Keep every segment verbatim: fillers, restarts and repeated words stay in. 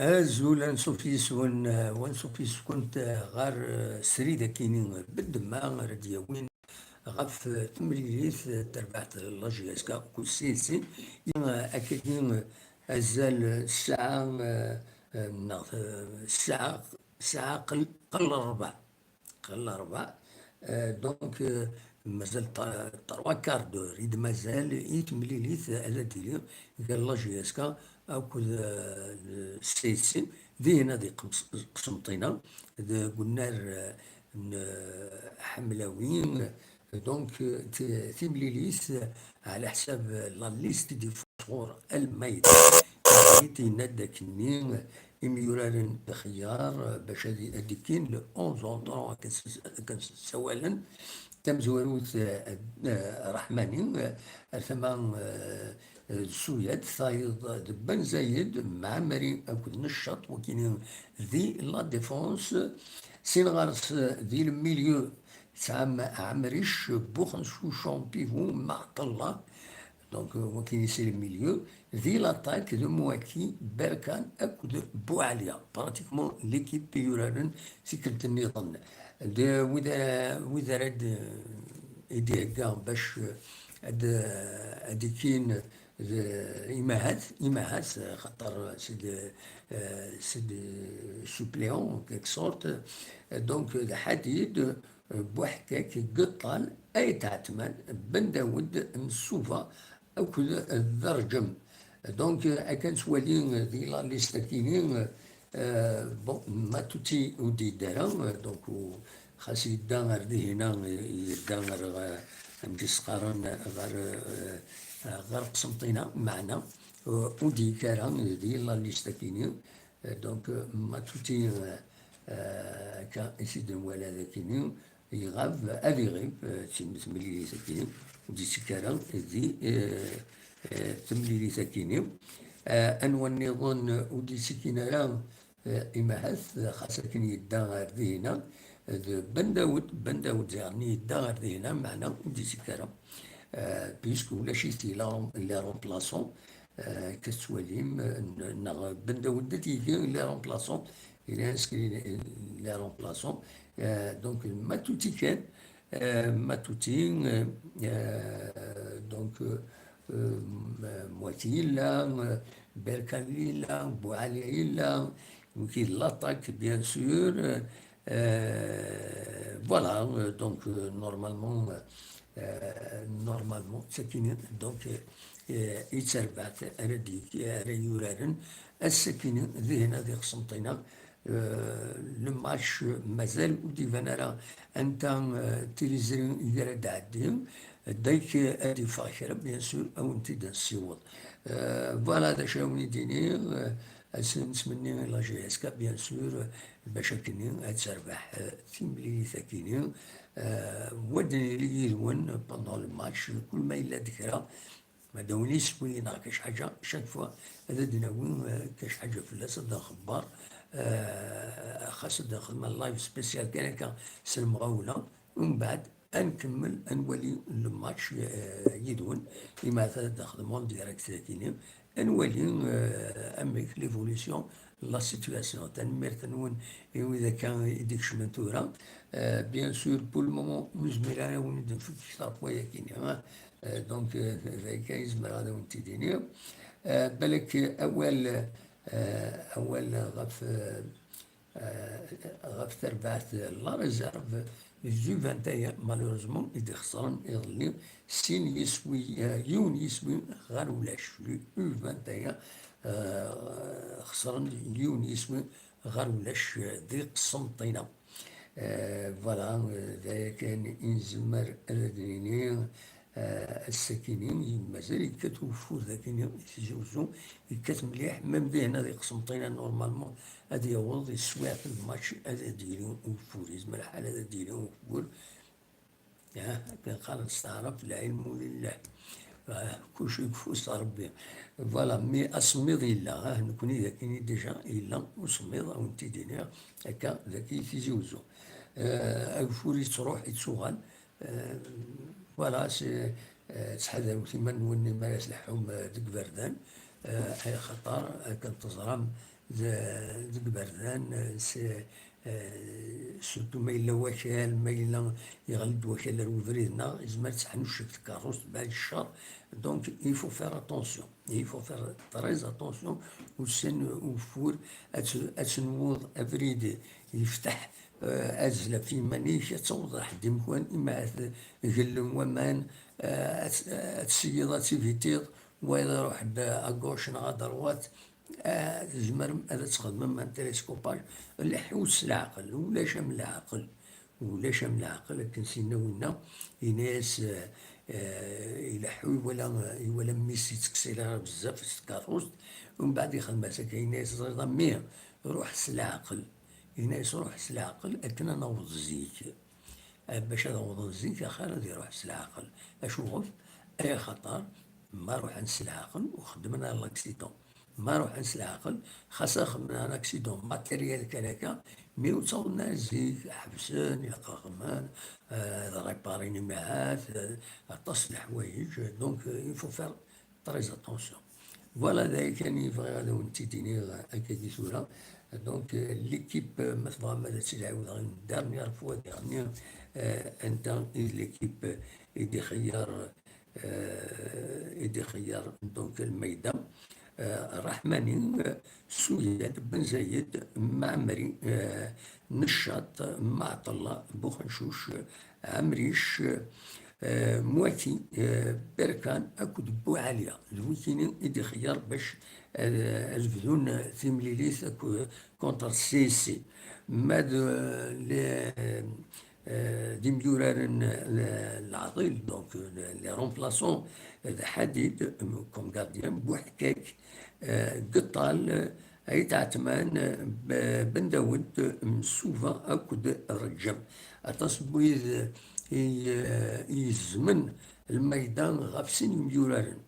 Azul, ansuf yis-wen, eh, wansuf yis-kent, eh, ɣer, eh, srid akini beddemma ara d-yawin ɣef, eh, temlilit, eh, terbaɛt la J S K akked C S C. I, eh, akkagi, eh, azal, eh, ssaɛa, eh, eh, neɣ, eh, ssaɛa, ssaɛa qel, qel rrbeɛ. Qel rrbeɛ. Euh, donc, euh, mazal t-, trois quarts d'heure i d-mazal i temlilit ad d-tili gar la J S K akked, euh, C S C. Dihin ad iqems-, qsemṭina deg unnar, euh, n, euh, Ḥemlawi. Donc, euh, ti-, timlilit, euh, ɛla ḥsab, euh, la liste des Sɣur Almeida, yenna-d akkenni imyuraren d xeyyar bac ad, ad d-kkin le onze octobre akken s-, akken s-, ssawalen. Tamezwarut, eh, eh, Raḥmani, eh, ar tama, eh, eh, d Suyat, tayeḍ d Ben Zayed, Mɛemmeri akked Neccaṭ, wakini di La Défense. Sin ɣer-s, eh, di le milieu, tesɛam Ɛemric, Buxencucen, Pivu, Maɛṭella. Donc, euh, wakini c'est le milieu. Di l'attaque, d Mouaki, Berkan akked Boualia. Pratiquement, l'équipe i yuraren tikkelt nniḍen. D wid ara, wid ara d, i d-ihegga bac, euh, ad, ad ikkin d imahat, imahat, xaṭer c'est de, euh, c'est de suppléant, en quelque sorte. Donc, d Ḥadid, Buḥkak, Geṭṭal, Ayt Ɛetman, Ben Dawed, Msuva akked Derǧem. Donc, akken nettwali di la liste akini, euh, bon, Matuti ur d-yeddi ara, donc, u-, xas yedda ar dihina, yedda ar, euh, amek i s-qqaren, ɣer, euh, ɣer Qsenṭina, meɛna, euh, ur d-yekki ara di la liste akini. Euh, donc, euh, Matuti, euh, euh, akka i t-id-nwala d akini, iɣab, ad iɣib, euh, d tim-, timlilit akini, ur d-yettekki ara di, euh, euh, temlilit akini. Euh, anwa nniḍen ur d-yettekkin ara, euh, imahat, xas akken yedda ar dihina, d Ben Dawed, Ben Dawed ziɣen yedda ar dihina, meɛna ur d-yettekki ara. Euh, puisque ulac-it, il est rem-, il est remplaçant, euh, akka tettwalim, euh, n-, neɣ Ben Dawed ad yili les remplaçants, il est inscrit les, les remplaçants. Euh, donc, Matuti kan, euh, Matuti, euh, euh, donc, euh, euh, Mouaki yella, euh, Berkan yella, Boualia yella, donc il attaque, bien sûr, euh, euh, voilà, euh, donc, euh, normalement, euh, Euh, normalement, sakini, donc, euh, euh, i d tarbaɛt ara d-, ara yuraren ass-akini, dihin ad iqsenṭina, euh, le match, euh, mazal ur d-iban ara anta, euh, tiliẓri i ara d-ɛeddi, donc, euh, ad iffeɣ kra, bien sûr, ad wen-t-id-nessiweḍ. Euh, voilà, d acu ara wen-id-iniɣ, euh, ad s-nettmenni i la J S K, bien sûr, bac akini ad terbeḥ, euh, timlilit akini. Euh, wa d-nili yid-wen pendant le match, kul ma yella-d kra, ma d awen iswi neɣ kac ḥaǧa, chaque fois ad d-nawi, euh, kac ḥaǧa fell-as, ad d-nxebber, euh, xas ad d-nxedm live spécial kan akka s lemɣawla, umbeɛd ad nkemmel ad nwali le match, euh, yid-wen, imi ad d-nxedm en direct akini, ad nwali, euh, amek l'évolution la situation. Tanemmirt-nwen i wid akka i d-ikecmen tura. Euh, bien sûr, pour le moment, ur nezmir ara ad wen-id-nefk kter n wayakini, hein. Euh, donc, euh, d akka i zemreɣ ad awen-t-id-iniɣ. Euh, balak awal, euh, awal ɣef, euh, euh, ɣef terbaɛt la réserve, Juventus, malheureusement, i d-ixesren iḍelli sin yiswi, euh, yiwen yiswi ɣer ulac. Juventus, euh, xesren yiwen yiswi ɣer ulac, euh, di Qsenṭina. Euh, voilà, euh, d aya kan i nezmer ad d-nini. Euh, ass-akini, mazal yekkat ugeffur d akini i Tizi Uzzu, yekkat mliḥ, même dihin ad iqsem ṭina normalement, ad yaweḍ i teswiɛt n lmatch, ad d-yili ugeffur, yezmer lḥal ad d-yili ugeffur. Ah, akken qqaren s taɛrabt, lɛilmu lillah. Ah, kulci deg ufus n Rebbi. Voilà, mi asemmiḍ yella, ah, nekni d akini déjà yella usemmiḍ, ad wen-t-id-iniɣ, akka, dagi i Tizi Uzzu. Euh, ageffur yettruḥ, yettuɣal, Euh, voilà, c'est, euh, ttḥadaret iman-nwen mi ara tleḥḥum, euh, deg iberdan, euh, axaṭer akken teẓram, de-, deg iberdan, eh, s-, eh, surtout ma yella wakal, ma yella yeɣli-d wakal ar ubrid, neɣ yezmer ad teḥnuccek tkeṛṛust, bɛid cceṛ. Donc, il faut faire attention. Il faut faire très attention. Ussan ufur, ad t-, ad tenwuḍ abrid yefteḥ, eh, azzel ɣef yiman-ik, ad tawḍeḍ ɣer ḥedd imukan, imi ad gellen waman, eh, ad, ad tesseyyiḍ ad tivitiḍ, wayeḍ iruḥ-d à gauche neɣ à droite, eh, tzemrem ad txedmem un télescopage. Leḥḥu s leɛqel, ulac am leɛqel. Ulac am leɛqel, akken s-yenna winna, yenna-yas, eh, eh, ileḥḥu, iwala, iwala mmi-s yettkselira bezzaf s tkeṛṛust, umbeɛd ixdem-as akka, yenna-yas: "Ẓriḍ a mmi, ruḥ s leɛqel." Yenna-yas: "Ruḥ s leɛqel akken ad naweḍ zik." Eh, bac ad awḍen zik, axir ad iruḥ s leɛqel. Acuɣef? Ay axaṭer ma ruḥen s leɛqel, ur xeddmen ara l'accident. Ma ruḥen s leɛqel, xas ad xedmen un accident matériel kan akka, mi ur ttawḍen ara zik, ḥebsen, ilaq ad xedmen, eh, ad réparin imir-at, eh, aṭas n leḥwayeǧ. Donc, euh, il faut faire très attention. Voilà, d aya kan i bɣiɣ ad awen-tt-id-iniɣ akkagi tura. Donc, euh, l'équipe, euh, ma tebɣam ad tt-id-ɛiwdeɣ une dernière fois diɣenni, euh, anta i d l'équipe i d-ixeyyar, euh, i d-ixeyyar, donc, lmayda. Euh, Raḥmani, euh, Suyad, Ben Zayed, Mɛemmri, euh, Neccaṭ, Mɛeṭṭella, Buxencuc, Ɛemric, eh, Mwati, eh, Berkan akked Buɛaliya. D wikini i d-ixeyyer bac, eh, ad bdun timlilit akked, contre C S C. Ma d, eh, les, eh, d imyuraren, eh, leɛḍil, donc, eh, les remplaçants, eh, d Ḥadid, eh, comme gardien, Buḥkak, eh, Geṭṭal, eh, Ayt Ɛetman, eh, B-, Ben Dawed, eh, Msuva akked Reǧǧem. Aṭas n wid, eh, i, eh, i yezzmen lmayda ɣef sin yemyuraren.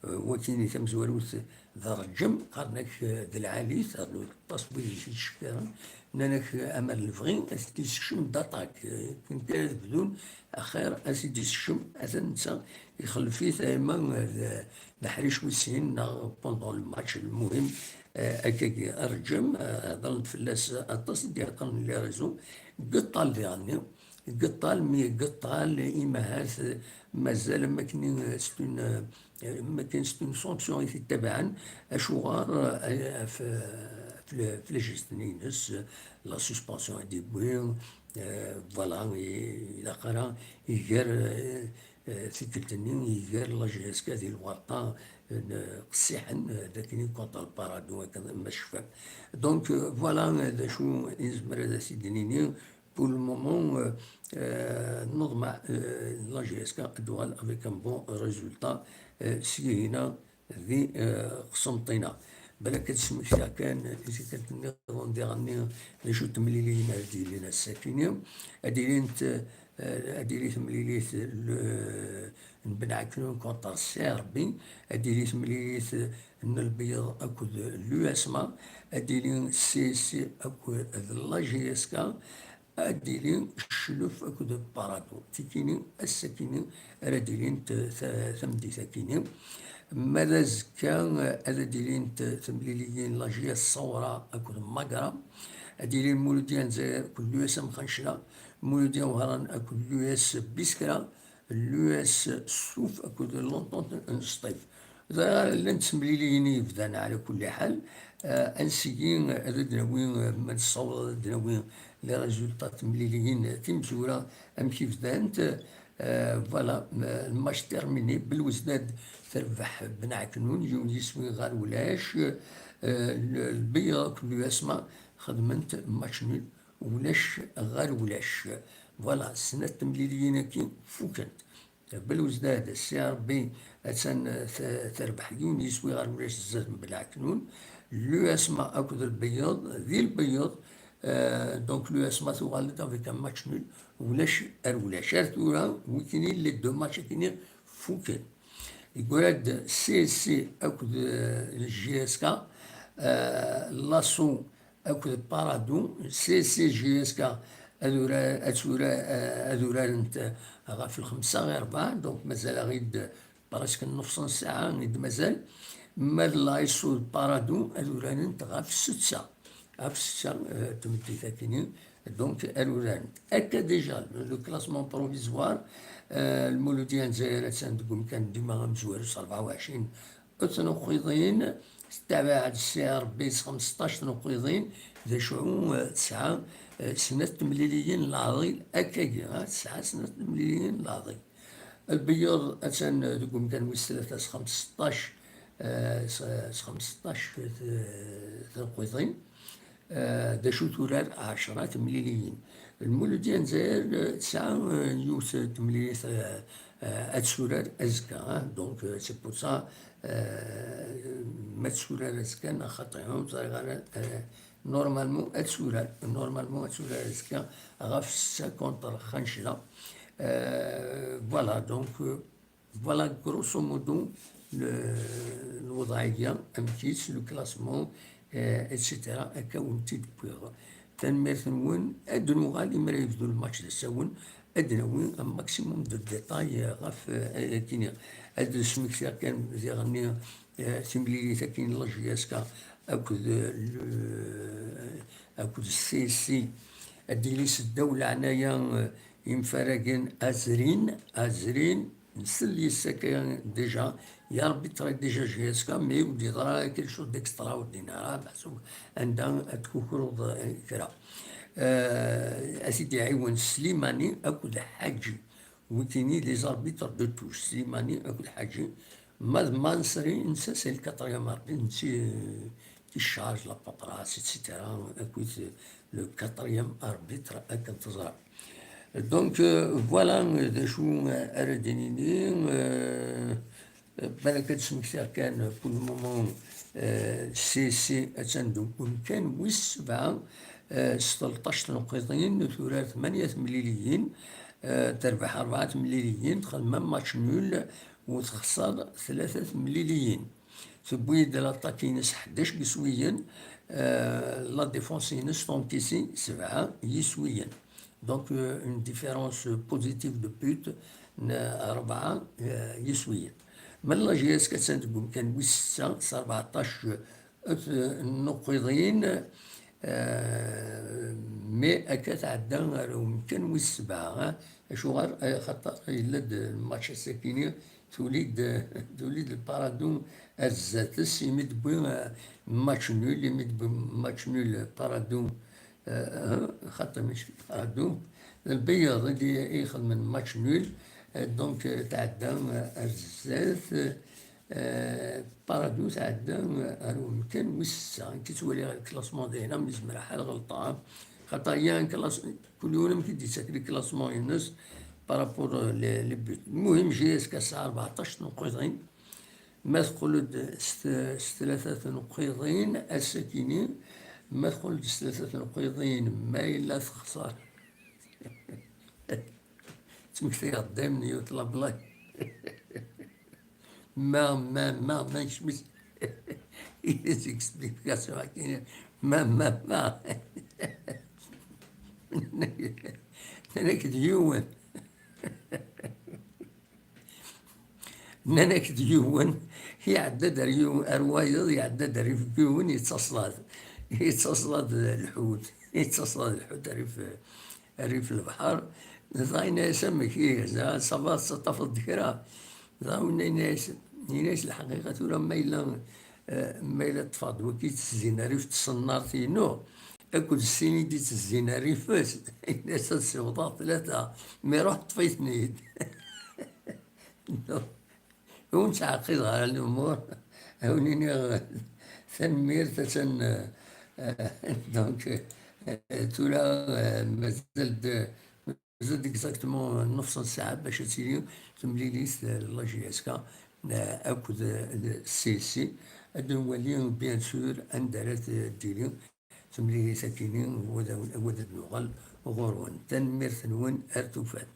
Eh, wakini tamezwarut d Reǧǧem, qqaren-ak, eh, d lɛali, ternu aṭas n wid i t-ittcekkiren, nnan-ak, eh, amer lebɣi, ad t-id-yessekcem d'attaque. Eh, akken kan ad bdun, axir ad t-id-yessekcem, atan netta ixellef-it, ama d, d aḥric wis sin neɣ pendant le match, lmuhim, eh, akkagi Reǧǧem, eh, hedren-d fell-as aṭas i d-iheddren les réseaux, Geṭṭal diɣenni, Geṭṭal, mi Geṭṭal, imahat, eh, mazal am wakken, eh, c'est une, eh, am wakken c'est une sanction i t-ittabaɛen, acuɣer, eh, f, f, f les gestes-nni-ines, eh, la suspension i d-yewwi, eh, voilà, i, ilaq ara iger, eh, eh, tikkelt-nni iger la J S K di lwarṭa, eh, n, qessiḥen, eh, d akken i contre le Paradou, akken ma tecfam. Donc, eh, voilà, eh, d acu i nezmer ad as-id-nini. Pour le moment, eh, eh, neḍmeɛ, eh, la J S K ad tuɣal avec un bon résultat, eh, syihin-a di, eh, Qsenṭina. Balak ad smektiɣ kan i tikkelt nniḍen diɣenni d acu n temliliyin ara d-yilin ass-akini. Ad ilint, eh, ad tili temlilit le, n Ben Ɛeknun contre C R B, ad tili temlilit n Lbeyyeḍ akked l'U S M A, ad tili C S C akked la J S K, ad d-tili Ccluf akked Paradou. Tikini, ass-akini ara d-ilint, ta-, tameddit-akini. Ma d azekka, ad d-ilint temliliyin la J S Ṣawra akked Magra. Ad d-ilin Muludya n Lezzayer akked l'U S M Xancla, Muludya Wehran akked l'U S Biskra, l'U S Suf akked l'Entente n Sṭif. Dɣa llant temliliyin i yebdan ɛla kulli ḥal, eh, ansigi ad d-nawi, eh, ma nessaweḍ ad d-nawi les résultats n temliliyin timezwura amek i bdant, eh, voilà, eh, le match terminé, Belwezdad terbeḥ Ben Ɛeknun, yiwen yiswi ɣer ulac, eh, le, Lbeyyeḍ akked l'U S M A xedment match nul, ulac ɣer ulac. Voilà, snat temliliyin-agi fukent. Belwezdad, C R B, attan, eh, t-, terbeḥ yiwen yiswi ɣer ulac zdat n Ben Ɛeknun. L'U S M A akked Lbeyyeḍ, di Lbeyyeḍ, eh, donc l'U S M A tuɣal-d avec un match nul, ulac ar ulac. Ar tura, wikini les deux matchs-akini fuken. Yeggura-d C S C akked, eh, J S K, eh, Lasso akked Paradou, C S C J S K ad ura-, ad tura-, eh, ad urarent ɣef lxemsa i rebɛa, donc mazal-aɣ-id presque nnefṣ n ssaɛa i d-mazal. Ma d l'ASO d Paradou, ad urarent ɣef ssetta. Ɣef ssetta, eh, tmeddit akkenni, donc, ad urarent. Akka déjà, le, le classement provisoire, eh, Lmuludya n Lezzayer attan deg umkan dima amezwaru s rebɛa u ɛecrin tnuqqiḍin, tettabaɛ-d C R B s xmesṭac tnuqqiḍin, d acu, eh, tesɛa, eh, snat temliliyin n leɛḍil akkagi, ah, tesɛa snat temliliyin n leɛḍil. Lbeyyeḍ attan deg umkan wis tlata s xmesṭac, eh, s, s xmesṭac, eh, tnuqqiḍin. Eh, d acu turar ɛecra temliliyin. Lmuludya n Lezzayer, eh, tesɛa, eh, yiwet temlilit, eh, eh, ad turar azekka, ah, donc, eh, c'est pour ça, eh, ma turar azekka, neɣ xaṭi, ur ẓriɣ ara, eh, normalement ad turar, normalement ad turar azekka ɣef ssetta contre Khanchla. Eh, voilà, donc, eh, voilà, grosso modo, le, lwedɛiyya, amek-itt, le classement, eh, et cetera. Akka wen-t-id-wwiɣ. Tanemmirt-nwen. Ad nuɣal, imra yebdu lmatch d asawen, ad nawi un maximum de détails, eh, ɣef, eh, ayakini. Ad d-smektiɣ kan diɣenni, eh, timlilit akkin n la J S K akked, eh, le, akked C S C. Ad d-yili seddaw leɛnaya, eh, imfaragen azrin, azrin, nsell yes-s akka déjà, yarbitre déjà J S K, mais ur d-yeḍra quelque chose d'extraordinaire, ah, meḥsub anda ad tkukruḍ, eh, kra. Eh, ad t-id-iɛiwen Slimani akked Ḥaǧi, wikini les arbitres de touche, Slimani akked Ḥaǧi. Ma d Manṣri, netta c'est le quatrième arbitre, netta, eh, qui charge la paperasse, et cetera, akked le quatrième arbitre, akken teẓram. Donc, euh, voilà, euh, d acu, euh, ara d-nini, euh, euh, balak ad smektiɣ kan, euh, pour le moment, euh, C S C attan deg umkan wis sebɛa, euh, s tleṭṭac tnuqqiḍin, turar tmanya temliliyin, euh, terbeḥ rebɛa temliliyin, txedm un match nul, u texṣer tlata temliliyin. Tewwi-d l'attaque-ines ḥdac n yiswiyen, euh, la défense-ines tenqes-it sebɛa n yiswiyen. Donc, euh, une différence positive de but n rebɛa, euh, n yiswiyen. Ma d la J S K attan deg umkan wis setta s rbeɛṭac, euh, tnuqqiḍin, euh, mais akka tɛedda ar umkan wis sebɛa, hein. Acuɣer? Axaṭer yella-d lmatch ass-akini, tuli-d, tuli-d le Paradou ar zdat-s, imi d-tewwi, euh, match nul, imi d-tewwi match nul Paradou, euh, xaṭi, mačči Paradou, d Lbeyyaḍ i d-, i ixedmen match nul, euh, donc, euh, tɛedda, euh, ar zdat, euh, Paradou tɛedda, euh, ar umkan wis setta. Nekk ttwaliɣ le classement dinna, mi zemreɣ ad ɣelṭeɣ, xaṭer il y a un classe-, kul yiwen amek i d-yettak le classement-ines par rapport, euh, les, les buts. Lmuhim, J S K tesɛa rbeɛṭac tnuqqiḍin, ma teqqel-d s t-, s tlata tnuqqiḍin ass-akini, ma teqqel-d s tlata tnuqqiḍin, ma yella texṣer. Ttmektayeɣ-d daymen yiwet la blague. Ma, ma, ma, ma, kecmet. Les explications akkin. Ma, ma, ma. Nnan-ak d yiwen. Nnan-ak d yiwen, iɛedda-d ar yiwen, ar wayeḍ, iɛedda-d ar yiwen, yettaṣla-d, yettaṣla-d lḥut, yettaṣla-d lḥut rrif, rrif lebḥer. Dɣa yenna-yas: "Amek ihi, dɣa ça va, tettaṭṭafeḍ-d kra?" Dɣa winna yenna-yas, yenna-yas: "Lḥaqiqa tura ma yella, eh, ma yella ṭṭfeɣ-d wagi yettezzin rrif tṣennart-inu, akked sin i d-yettezzin rrif-s, yenna-yas ad ssiwḍeɣ tlata, mi ruḥ ṭṭef-iten-id." Ur nettɛeqqid ɣer lumuṛ, ad wen-iniɣ tanemmirt, attan, eh, donc, eh, tura, eh, mazal-d, mazal-d exactement nofs n ssaɛa bac ad tili temlilit, eh, la J S K, eh, akked, eh, C S C. Ad nwali, bien sûr, anda ara t-, tili temlilit-agi-nni, u ad, u ad nuɣal ɣur-wen. Tanemmirt-nwen, ar tufat.